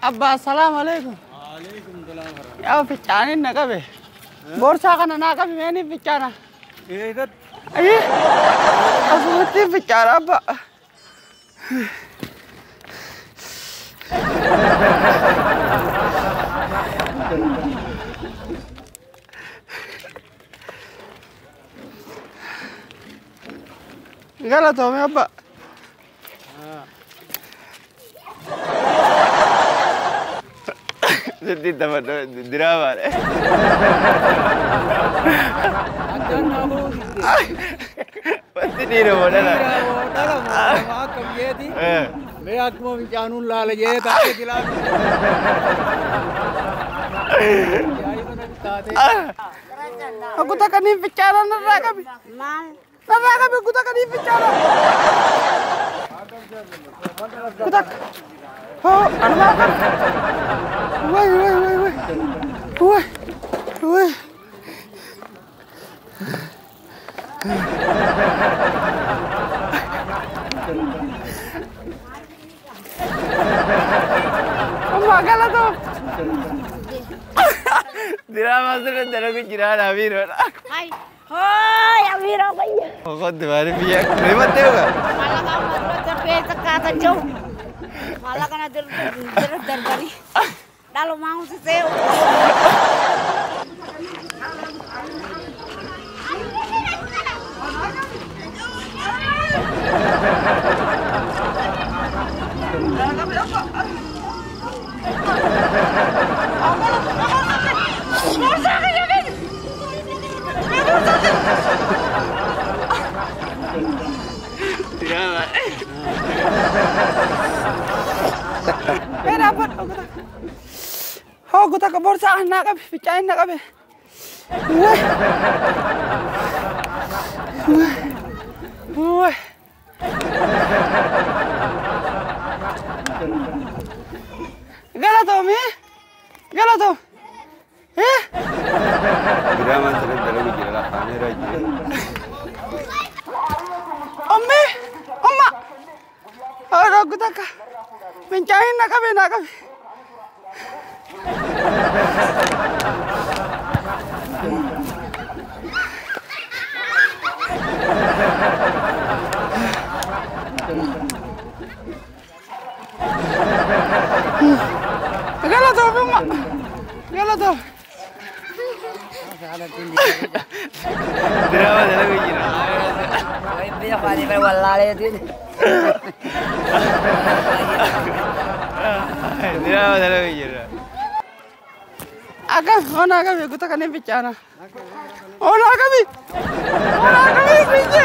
Abbaa, assalaamu alaikum. Yaa ficcaanin na qabe. Boorsaa kana naa qabi meeni ficcaana. Ayi. Asumatti ficcaana abbaa. Galatoome abbaa. Sitti taphadhu diraamaadha. Wanti dhiira moo dhala? Dhala moo akkam jeeti? Mee akkuma fincaanuun laala jee taa'ee silaa. Kuta kaniin ficcaana narraa qabi. Narraa qabi kuta kaniin ficcaana. Kuta. Hoo anumaa qabi. Way way way way. Way way. Amma galatoo. Diraamaa sirriitti dalagu jira Amiiroodha. Ay, hoy, Amiiro fayya. Okotti maaliif biyya rifattee dhugaa? Maallaqa amma dura darbee takkaata jiru. Maallaqa na dura darbanii. Dhalumaa husisee. Diraamaa. Mee dhaabbadhu kuta. Hoo kuta boorsaa kana naa qabi ficcaanin na qabe. Way. Way. Galatoomi. Galatoom. Diraamaan sirriitti dalagu jira kaameeraa jira. Ommi. Omma. Hoo kuta fincaanin na qabe naa qabe. Galatoomi umma. Galatoomi. Diraamaa dalagu jira. Diraamaa dalagu jira. Akkam onaa qabi kuta kanneen ficcaana. Onaa qabi. Onaa qabi fince.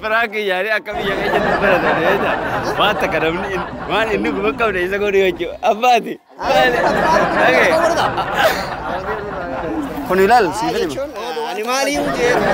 Prank yaarii akka biyya keenyatti baratan jecha waan takka namni waan inni guma qabne isa godhu jechuudha. Abbaati. Maali? Dhagee. Kun ilaal siif hima. Ani maaliif jeetu?